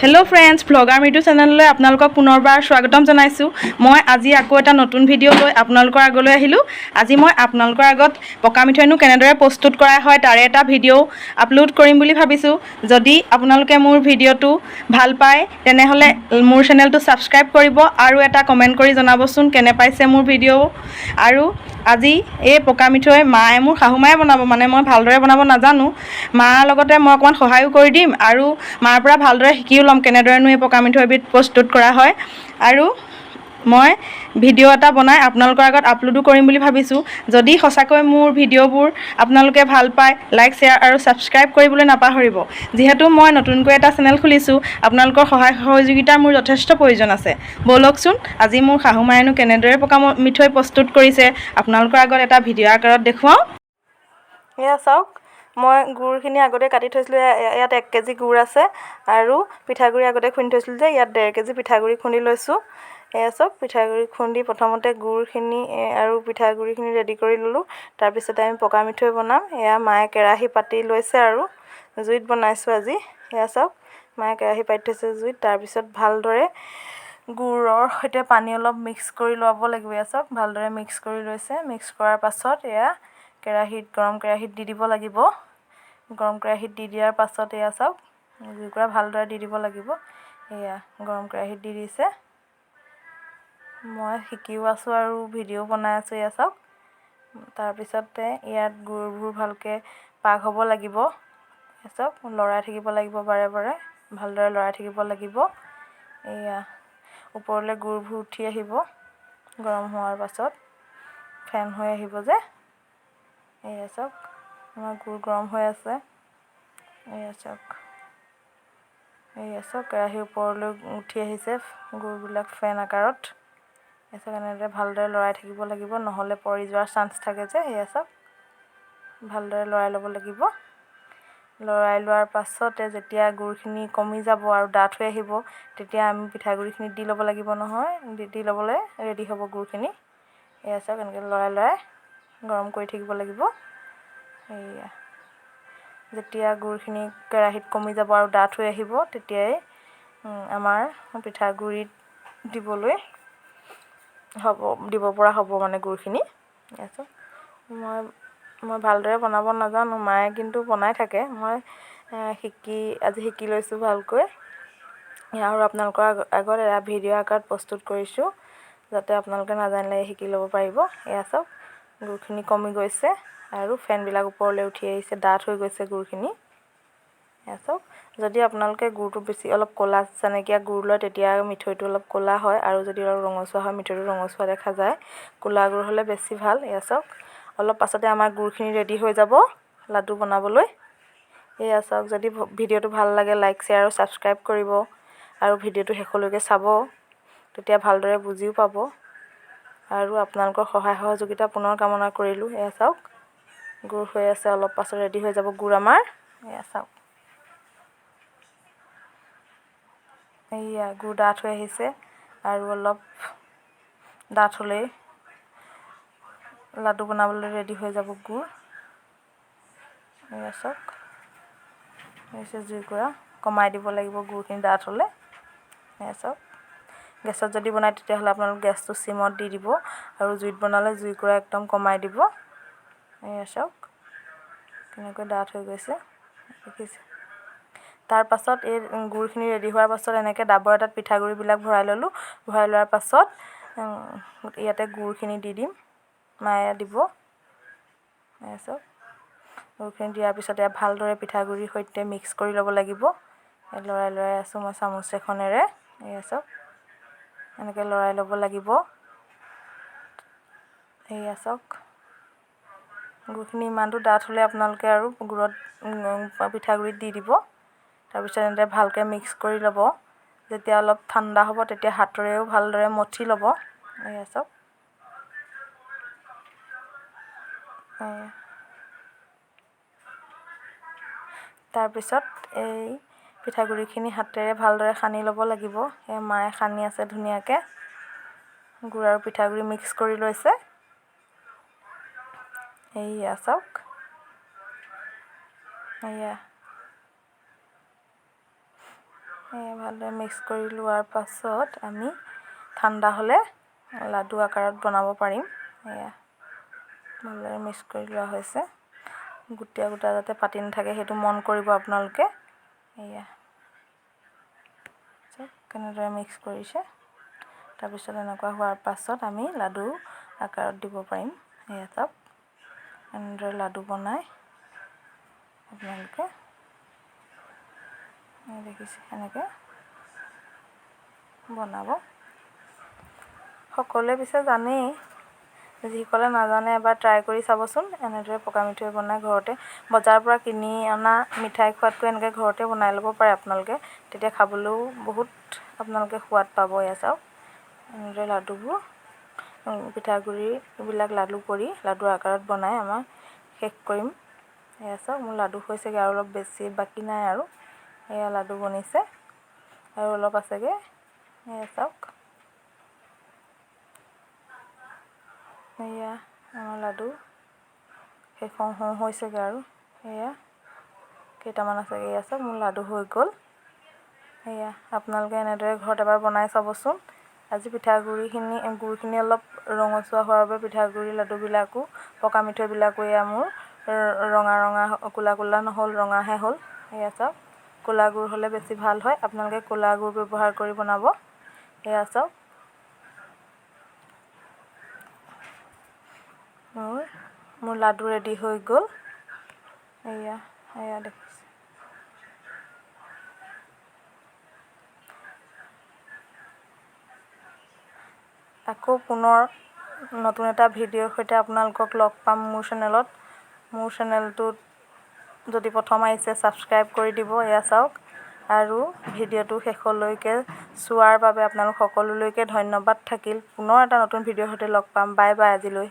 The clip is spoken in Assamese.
হেল্ল' ফ্ৰেণ্ডছ, ভ্লগাৰ মৃদু চেনেললৈ আপোনালোকক পুনৰবাৰ স্বাগতম জনাইছোঁ। মই আজি আকৌ এটা নতুন ভিডিঅ' লৈ আপোনালোকৰ আগলৈ আহিলোঁ। আজি মই আপোনালোকৰ আগত পকা মিঠৈনো কেনেদৰে প্ৰস্তুত কৰা হয়, তাৰে এটা ভিডিঅ' আপলোড কৰিম বুলি ভাবিছোঁ। যদি আপোনালোকে মোৰ ভিডিঅ'টো ভাল পায়, তেনেহ'লে মোৰ চেনেলটো ছাবস্ক্ৰাইব কৰিব আৰু এটা কমেণ্ট কৰি জনাবচোন কেনে পাইছে মোৰ ভিডিঅ'। আৰু আজি এই পকা মিঠৈ মায়ে, মোৰ শাহু মায়ে বনাব। মানে মই ভালদৰে বনাব নাজানো। মাৰ লগতে মই অকণমান সহায়ো কৰি দিম আৰু মাৰ পৰা ভালদৰে শিকিও ল'ম কেনেদৰেনো এই পকা মিঠৈবিধ প্ৰস্তুত কৰা হয়। আৰু মই ভিডিঅ' এটা বনাই আপোনালোকৰ আগত আপলোডো কৰিম বুলি ভাবিছোঁ। যদি সঁচাকৈ মোৰ ভিডিঅ'বোৰ আপোনালোকে ভাল পায়, লাইক, শ্বেয়াৰ আৰু ছাবস্ক্ৰাইব কৰিবলৈ নাপাহৰিব। যিহেতু মই নতুনকৈ এটা চেনেল খুলিছোঁ, আপোনালোকৰ সহায় সহযোগিতাৰ মোৰ যথেষ্ট প্ৰয়োজন আছে। ব'লকচোন, আজি মোৰ শাহু মায়েনো কেনেদৰে পকা মিঠৈ প্ৰস্তুত কৰিছে, আপোনালোকৰ আগত এটা ভিডিঅ' আকাৰত দেখুৱাওঁ। এয়া চাওক, মই গুড়খিনি আগতে কাটি থৈছিলোঁ। ইয়াত 1 কেজি গুড় আছে। আৰু পিঠাগুড়ি আগতে খুন্দি থৈছিলোঁ যে, ইয়াত 1.5 কেজি পিঠাগুড়ি খুন্দি লৈছোঁ। এয়া চাওক, পিঠাগুড়ি খুন্দি প্ৰথমতে গুড়খিনি আৰু পিঠাগুড়িখিনি ৰেডি কৰি ল'লোঁ। তাৰপিছতে আমি পকা মিঠৈ বনাম। এয়া মায়ে কেৰাহী পাতি লৈছে আৰু জুইত বনাইছোঁ আজি। এয়া চাওক, মায়ে কেৰাহী পাতি থৈছে জুইত। তাৰপিছত ভালদৰে গুড়ৰ সৈতে পানী অলপ মিক্স কৰি ল'ব লাগিব। এয়া চাওক, ভালদৰে মিক্স কৰি লৈছে। মিক্স কৰাৰ পাছত এয়া কেৰাহীত, গৰম কেৰাহীত দি দিব লাগিব। গৰম কেৰাহীত দি দিয়াৰ পাছত এয়া চাওক, জুইকুৰা ভালদৰে দি দিব লাগিব। এয়া গৰম কেৰাহীত দি দিছে। মই শিকিও আছোঁ আৰু ভিডিঅ' বনাই আছোঁ। এয়া চাওক, তাৰপিছতে ইয়াত গুড়বোৰ ভালকৈ পাক হ'ব লাগিব। এয়া চাওক, লৰাই থাকিব লাগিব, বাৰে বাৰে ভালদৰে লৰাই থাকিব লাগিব। এয়া ওপৰলৈ গুড়বোৰ উঠি আহিব। গৰম হোৱাৰ পাছত ফেন হৈ আহিব যে। এয়া চাওক, আমাৰ গুড় গৰম হৈ আছে। এয়া চাওক, এয়া চাওক, কেৰাহীৰ ওপৰলৈ উঠি আহিছে গুড়বিলাক ফেন আকাৰত। এয়া চাওক, এনেদৰে ভালদৰে লৰাই থাকিব লাগিব, নহ'লে পৰি যোৱাৰ চান্স থাকে যে। এয়া চাওক, ভালদৰে লৰাই ল'ব লাগিব। লৰাই লোৱাৰ পাছতে যেতিয়া গুড়খিনি কমি যাব আৰু ডাঠ হৈ আহিব, তেতিয়া আমি পিঠাগুড়িখিনি দি ল'ব লাগিব নহয়, দি দি ল'বলৈ ৰেডি হ'ব গুড়খিনি। এয়া চাওক, এনেকৈ লৰাই লৰাই গৰম কৰি থাকিব লাগিব। এয়া যেতিয়া গুড়খিনি কেৰাহীত কমি যাব আৰু ডাঠ হৈ আহিব, তেতিয়াই আমাৰ পিঠাগুড়িত দিবলৈ হ'ব, দিব পৰা হ'ব মানে গুড়খিনি। এয়া চাওক, মই ভালদৰে বনাব নাজানো, মায়ে কিন্তু বনাই থাকে। মই আজি শিকি লৈছোঁ ভালকৈ আৰু আপোনালোকৰ আগত এয়া ভিডিঅ' আকাৰত প্ৰস্তুত কৰিছোঁ, যাতে আপোনালোকে নাজানিলে শিকি ল'ব পাৰিব। এয়া চাওক, গুড়খিনি কমি গৈছে আৰু ফেনবিলাক ওপৰলৈ উঠি আহিছে, ডাঠ হৈ গৈছে গুড়খিনি। এয়া চাওক, যদি আপোনালোকে গুড়টো বেছি অলপ ক'লা চেনেকীয়া গুড় লয়, তেতিয়া মিঠৈটো অলপ ক'লা হয় আৰু যদি অলপ ৰঙচুৱা হয়, মিঠৈটো ৰঙচুৱা দেখা যায়। ক'লা গুড় হ'লে বেছি ভাল। এয়া চাওক, অলপ পাছতে আমাৰ গুড়খিনি ৰেডি হৈ যাব লাডু বনাবলৈ। এয়া চাওক, যদি ভিডিঅ'টো ভাল লাগে, লাইক, শ্বেয়াৰ আৰু ছাবস্ক্ৰাইব কৰিব আৰু ভিডিঅ'টো শেষলৈকে চাব, তেতিয়া ভালদৰে বুজিও পাব। আৰু আপোনালোকৰ সহায় সহযোগিতা পুনৰ কামনা কৰিলোঁ। এয়া চাওক, গুড় হৈ আছে, অলপ পাছত ৰেডি হৈ যাব গুড় আমাৰ। এয়া চাওক, এইয়া গুড় ডাঠ হৈ আহিছে আৰু অলপ ডাঠ হ'লেই লাডু বনাবলৈ ৰেডি হৈ যাব গুড়। এয়া চাওক, হৈছে, জুইকুৰা কমাই দিব লাগিব গুড়খিনি ডাঠ হ'লে। এয়া চাওক, গেছত যদি বনায়, তেতিয়াহ'লে আপোনালোক গেছটো চিমত দি দিব আৰু জুইত বনালে জুইকুৰা একদম কমাই দিব। এয়া চাওক, কেনেকৈ ডাঠ হৈ গৈছে দেখিছে। তাৰপাছত এই গুড়খিনি ৰেডি হোৱাৰ পাছত এনেকৈ ডাবৰ এটাত পিঠাগুড়িবিলাক ভৰাই ল'লোঁ। ভৰাই লোৱাৰ পাছত ইয়াতে গুড়খিনি দি দিম, মায়ে দিব। এয়া চাওক, গুড়খিনি দিয়াৰ পিছত ইয়াত ভালদৰে পিঠাগুড়িৰ সৈতে মিক্স কৰি ল'ব লাগিব। লৰাই লৰাই আছোঁ মই চামুচ এখনেৰে। এয়া চাওক, এনেকৈ লৰাই ল'ব লাগিব। এয়া চাওক, গুড়খিনি ইমানটো ডাঠ হ'লে আপোনালোকে আৰু গুড়ত, পিঠাগুড়িত দি দিব। তাৰপিছত এনেদৰে ভালকৈ মিক্স কৰি ল'ব। যেতিয়া অলপ ঠাণ্ডা হ'ব, তেতিয়া হাতেৰেও ভালদৰে মঠি ল'ব। এয়া চাওক। তাৰপিছত এই পিঠাগুড়িখিনি হাতেৰে ভালদৰে সানি ল'ব লাগিব। এই মায়ে সানি আছে ধুনীয়াকৈ, গুড় আৰু পিঠাগুড়ি মিক্স কৰি লৈছে। এইয়া চাওক, এয়া। ভালদৰে মিক্স কৰি লোৱাৰ পাছত আমি ঠাণ্ডা হ'লে লাডু আকাৰত বনাব পাৰিম। এয়া ভালদৰে মিক্স কৰি লোৱা হৈছে। গোটা গোটা যাতে পাতি নাথাকে সেইটো মন কৰিব আপোনালোকে। এয়া কেনেদৰে মিক্স কৰিছে। তাৰপিছত এনেকুৱা হোৱাৰ পাছত আমি লাডু আকাৰত দিব পাৰিম। এয়া চাওক, এনেদৰে লাডু বনাই আপোনালোকে দেখিছে এনেকৈ বনাব। সকলোৱে পিছে জানেই, যিসকলে নাজানে এবাৰ ট্ৰাই কৰি চাবচোন। এনেদৰে পকা মিঠৈ বনাই ঘৰতে, বজাৰৰ পৰা কিনি অনা মিঠাই খোৱাতকৈ এনেকৈ ঘৰতে বনাই ল'ব পাৰে আপোনালোকে, তেতিয়া খাবলৈও বহুত আপোনালোকে সোৱাদ পাব। এয়া চাওক, এনেদৰে লাডুবোৰ পিঠাগুড়ি এইবিলাক লাডু কৰি লাডু আকাৰত বনাই আমাৰ শেষ কৰিম। এয়া চাওক, মোৰ লাডু হৈছেগৈ আৰু অলপ বেছি বাকী নাই আৰু। এয়া লাডু বনিছে আৰু অলপ আছেগৈ। এয়া চাওক, এয়া আমাৰ লাডু শেষ হওঁ হওঁ হৈছেগৈ আৰু। এয়া কেইটামান আছেগৈ। এয়া চাওক, মোৰ লাডু হৈ গ'ল। এয়া আপোনালোকে এনেদৰে ঘৰত এবাৰ বনাই চাবচোন। আজি গুড়খিনি অলপ ৰঙচুৱা হোৱাৰ বাবে পিঠাগুড়ি লাডুবিলাকো পকা মিঠৈবিলাকো এয়া মোৰ ৰঙা ৰঙা, ক'লা ক'লা নহ'ল, ৰঙাহে হ'ল। এয়া চাওক, ক'লা গুড় হ'লে বেছি ভাল হয়, আপোনালোকে ক'লা গুড় ব্যৱহাৰ কৰি বনাব। এয়া চাওক, মোৰ লাডু ৰেডি হৈ গ'ল। এয়া এয়া দেখিছে। আকৌ পুনৰ নতুন এটা ভিডিঅ'ৰ সৈতে আপোনালোকক লগ পাম মোৰ চেনেলত। মোৰ চেনেলটোত যদি প্ৰথম আহিছে ছাবস্ক্ৰাইব কৰি দিব। এয়া চাওক, আৰু ভিডিঅ'টো শেষলৈকে চোৱাৰ বাবে আপোনালোক সকলোলৈকে ধন্যবাদ থাকিল। পুনৰ এটা নতুন ভিডিঅ'ৰ সৈতে লগ পাম। বাই বাই আজিলৈ।